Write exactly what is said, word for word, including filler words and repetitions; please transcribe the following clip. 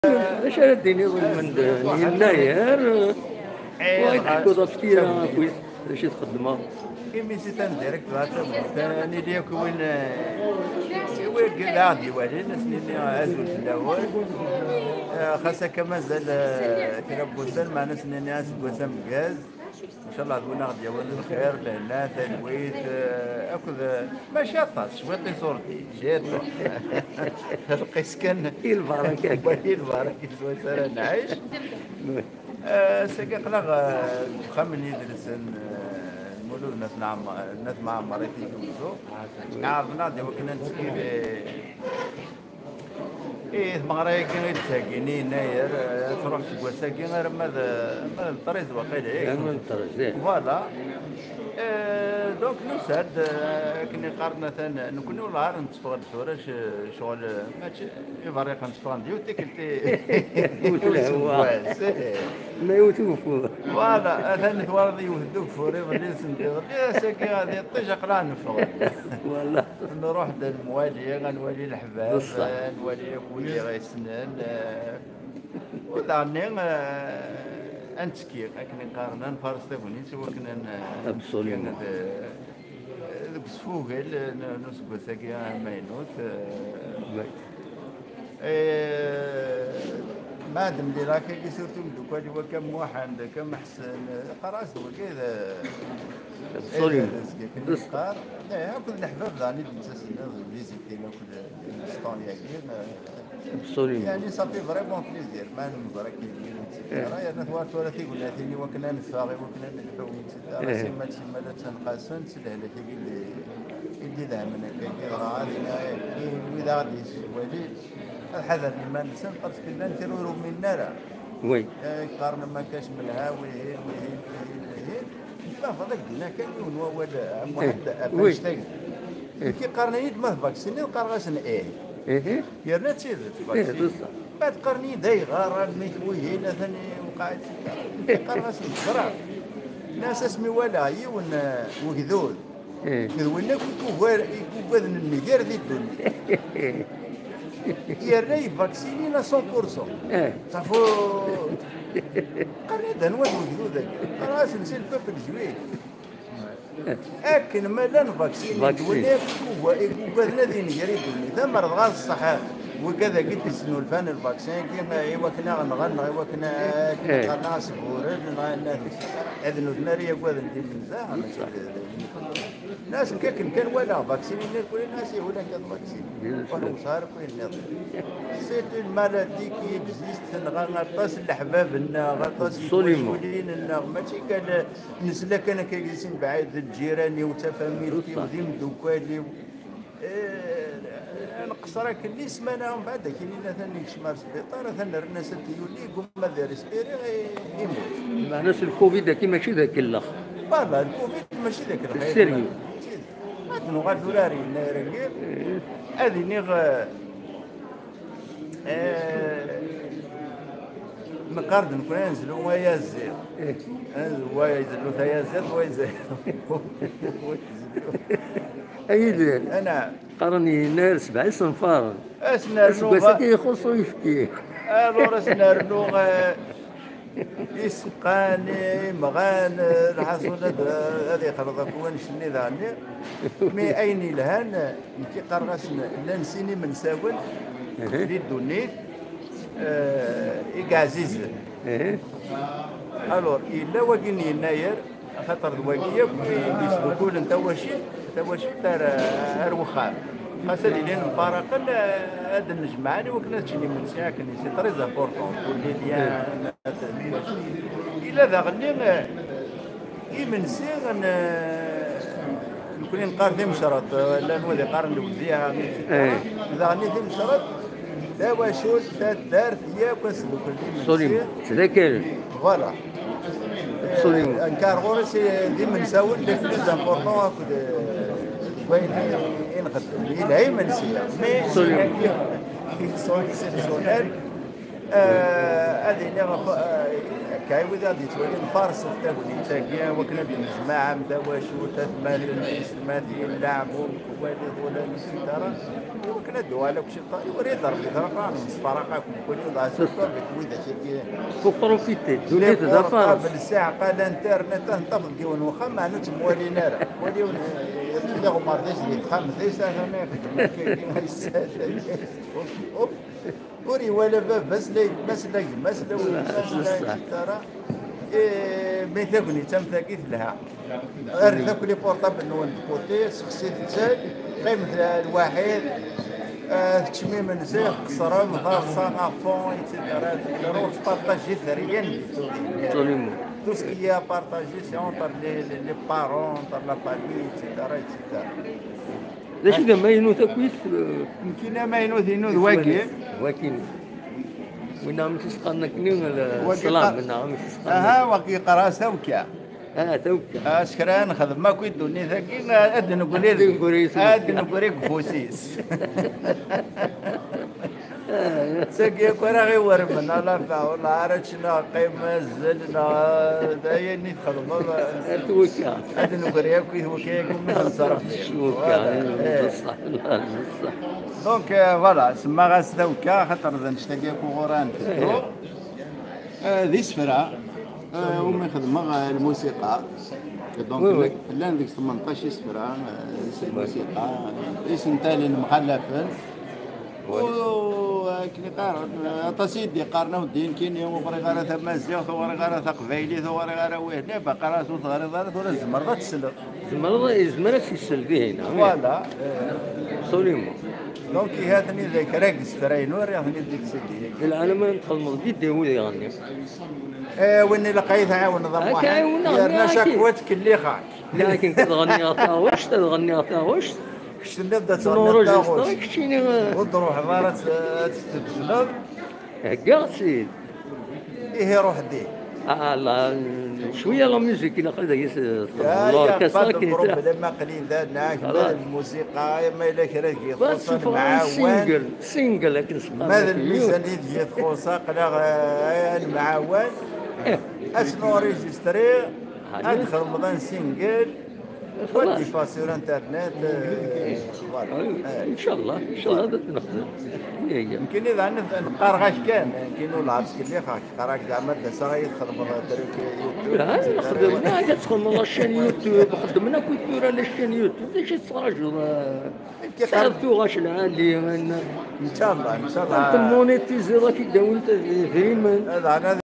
D acu ara d-tiniḍ i lmend n Yennayer? Wa i tḥekkuḍ ɣef tira akkit d acu i txeddmeḍ? Imi si tan direct ɣer tagut, nili akk win, eh, win d aɣ-d-iwalin, ad s-nini azul fell-awen. Eh, xas akka mazal, eh, kra n wussan, meɛna ad s-nini aseggas ameggaz. Ncallah d win aɣ-d-yawin lxir, lehna, talwit, eh, akked, eh, mačči aṭas, cwiṭ iṣurdi, cwiṭ. Lqis kan. I lbaraka kan. I lbaraka s wass ara nɛic. Eh, sagi aql-aɣ, eh, deg uxxam n yidlisen, eh, Lmulud n At Nɛem-, n At Mɛemmer i Tizi Wezzu. Ɛerḍen-aɣ-d i wakken ad nettekki di, ih, tmeɣra-agi i d-ttheggin i Yennayer, eh, ad truḥ seg wass-agi arma d, arma d treize waqila, ih. Arma d treize, ih. Voilà. Eh, donc, nusa-d, eh, akken i qqaren atan, nekkni ur netteffeɣ-d tura, c-, ccɣel, eh, mačči, iberriqen tteffɣen-d yiwet tikkelt i, yiwet n lehwa. Useggas, ih. Ma yiwet ugeffur. Voilà, atan twalaḍ yiwet d ugeffur iḍelli, send iḍelli, ass-agi ad iṭij, aql-aɣ neffeɣ-d. Voilà. Nruḥ-d ad nwali, ad nwali leḥbab, ad nwali akk wid i ɣ-yessnen, eh, u daɣen, eh, ad nettekki, akken i qqaren, ad nfares tagnit i wakken ad n-, ad nettekki d, eh, deg usfugel n, n useggas-agi amaynut, eh, Eh, ma ad mlileɣ akka, surtout imeddukal-iw akka Muḥend, akka Meḥsen, eh, qqareɣ-as-d wagi d, d Ṣulim. Eh, d azekka kan i yeqqar. Eh, akked leḥbab daɣen i d-yettasen, d visite-inu akked Lsṭan-agi, eh, Ṣulim. Yani, ça fait vraiment plaisir, ma nemẓer akka, et cetera. Yerna twar tura tignatin i wakken ad neffeɣ, i wakken ad nelḥu, et cetera. Simmal, simmal ad ttenqasent s lehlak-agi i d-, i d-idehhmen akka, dɣa ad ina i wid aɣ-d-yesswalin. Ad ḥadren iman-nsen, parce que llan kra ur uminen ara. Oui. Eh, qqaren ma kac melha, wihin, wihin, wihin, wihin. Tafeḍ ad d-inin kan yiwen wawal, eh, am waḥed, eh, oui, annect-agi. Eh. Nekk qqaren-iyi-d ma tvaksiniḍ, qqareɣ-asen ih. Ihi. Yerna d tidet, eh, vaccin. D ṣṣeḥ. Ma qqaren-iyi-d ayɣer, almi-k wihin, atan iwqeɛ-itt. Qqareɣ-asen ẓriɣ. Nnas asmi walaɣ yiwen, eh, wegdud. Eh. D win akk i kugar-, i kugaden nnger di ddunit. Yerna yevaksinin à cent pour cent. Eh. Safu. Qqaren-d anwa d wegdud-agi. Qqaren-asen c'est le peuple juif. Eh. Akken ma llan vaksinin d win akk i kuga-, i kugaden ad inger i ddunit. Amer dɣa d ṣṣeḥ wigad-agi d-isnulfan lvaksin-agi, i wakken ad aɣ-nɣen, neɣ i wakken ad, eh, qqaren-aɣ asburren, neɣ ad, ad nutni ara yagaden d imenza, mačči d, d, Nas nekk akken kan walaɣ vaccin-nni, kul nas ihula kan vaccin. Ur ḥewseɣ ara akk ayen nniḍen. C'est une maladie qui existe, tenɣa aṭas n leḥbab-nneɣ, aṭas n twaculin-nneɣ, mačči kan nesla kan akka di sin bɛid, d lǧiran-iw, d tafamilt-iw, d imeddukal-iw. Eh, nqeṣṣer akken di ssmana, mbeɛd akin atan yekcem ar sbiṭar, atan rran-as ad yuli, yeggumma ad irespiri, eh, yemmut. Meɛna s lcovid-agi mačči d akellex. Voilà, lcovid mačči d akellex. Sérieux. Ad nuɣal tura ar yennayer-agi, ad iniɣ, eh, eh, neqqar-d nekkni ad nezlu ayaziḍ. Eh. Ad nezlu, wa izellu tayaziḍt, wa izellu. Ay Yidir. Anɛam. Qqaren yennayer sebɛa isenfaren. Aseggas-agi ixuṣṣ uyefki. Alors, ad s-nernu, eh, iseqqan, imɣan, eh, lḥaṣun ad, ad ixleḍ akk wannect-nni daɣen. Mi ayen yelhan, nekk qqareɣ-asen, llan sin imensawen di ddunit, eh, i yeɛzizen. Alors, yella wagi n yennayer, axaṭer d wagi yakk i d-yesdukulen tawacult, tawacult ar, ar wexxam. Xas ad ilin mfaraqen, eh, ad d-nnejmaɛen i wakken ad ččen imensi akken, c'est très important pour les liens. Yella daɣen, eh, imensi n, eh, nekkni neqqar timecreḍt, eh, llan wid iqqaren lewziɛa, et cetera. Daɣen i timecreḍt, tawacult, taddart, yakk ad sduklen imensi. Ttdakaren. Voilà. Absolument. Nkaṛ ɣur-s d imensawen les plus importants akked, eh, wayen i nxeddem. Yelha imensi, mais ils sont exceptionnels. Eh, ad iniɣ ɣef, eh, akka i wid ad yettwalin, farset tagnit-agi, wakken ad d-nejmaɛ am tawacult, atmaten, tisetmatin, leɛmum, waliḍ ula n sitara, i wakken ad d-uɣal akk ciṭṭan, i wrid Rebbi ḍrafan, msefraq akk, mkul yiḍ ɛasukar, deg widak-agi. Faut profiter, ddunit d afares. Sɛiq, l'internet, ad nṭaf deg yiwen wexxam, meɛna ur tt-mwalin ara. Wali yiwen, eh, yeṭṭef tiɣmert-is di texxamt-is, atan ixeddem akka, yessatay. Up, up. Ur iwala baba-s, la yemma-s, la gma-s, la wemma-s, la et cetera. Eh, mais tagnit am tagi telha. Rret akk les portables-nwen de côté, sexsit-tt, qqimet lwaḥid, eh, teččem imensi, tqeṣrem, taḍsa, à fond, et cetera, et cetera. Ur tpartajit rien du tout. Absolument. Tout ce qui est à partager, c'est entre les, les, les parents, entre la famille, et cetera, et cetera. D acu d amaynut akk-is? Nekkini amaynut-inu d wagi. Wagi. Win amek i s-qqaren akkenni, wagi ṣṣlam, qa-, neɣ amek i s-qqaren? Aha, wagi yeqqar-as tawekka. Ah, tawekka. Ah, s kra nexdem akk i ddunit-agi, ad d-negri, ad d-negri, ad d-negri deg ufus-is. Tagi akk ara ɣ-iwermen, ala fa, ur neɛri ara ččeɣ, neɣ qqim, azzel, neɣ d ayen i txedmeḍ. Ar twekka. Ad d-negri akk i twekka-agi umi nettrebbi. Twekka, voilà. Eh. Bṣeḥ, bṣeḥ. Donc, euh, voilà, semmaɣ-as tawekka, xaṭer d annect-agi akk uɣur ara nteddu. Eh. Eh, d isefra, eh, umi xedmeɣ, eh, lmusiqa. Donc, oui, oui. Llan deg tmenṭac isefra, eh, s lmusiqa, isentalen mxalafen. U akken i qqaren, aṭas i d-iqqaren, a weddi, nekkini ur ɣriɣ ara tamaziɣt, ur ɣriɣ ara taqbaylit, ur ɣriɣ ara wihin, eh, baqara ur teɣriḍ ara, tura tzemreḍ ad tesleḍ. Tzemreḍ, yezmer ad s-isel dihin, ah, voilà. Absolument. Donc, ihi, atni d kra n yisefra-inu, rriɣ-ten-id deg CD. Di lɛalama n txedmeḍ vidéo diɣenni. Eh, win ilaq ad yi-tɛiwneḍ a Muḥend, yerna chaque fois ttkellixeɣ-k. Akken ad ɣenniɣ taɣect, ad ɣenniɣ taɣect. Kečč tenniḍ-d ad tɣenniḍ taɣect. Keččini, eh, ur d-ruḥeḍ ara ad tt-, ad tt-tbeddleḍ. Heggaɣ-tt-id. Ihi ruḥ di. Ah, la, cwiya la musique ilaq ad yi-s-, l'orchestre, pas de problème, aql-i da, neɣ ma d lmusiqa, ma yella kra deg-i txuṣṣ, ad nemɛawan. Single, single akken s-qqaren. Ma d lmizan i deg-i txuṣṣ, aql-aɣ, eh, ad nemɛawan. Eh. Ad s-nenregistriɣ, ad d-xedmeḍ un single. Xalaṣ. Wa d-iffeɣ sur internet, euh, voilà. Ah, eh. Inchallah, inchallah ad t-nexdem. Nekkini daɣen neqqareɣ-ak kan, nekkini ur la ttkellixeɣ-k, qqareɣ-ak zeɛma d ass-a ad txedmeḍ truc YouTube. Ah, nexdem, neɣ ad txedmeḍ la chaîne YouTube, xeddmen akk tura la chaîne YouTube, d acu i tettṛajuḍ, ah? Tesɛiḍ tuɣac lɛali, inchallah, inchallah. Ad temmonitiziḍ, ad k-id-awint idrimen.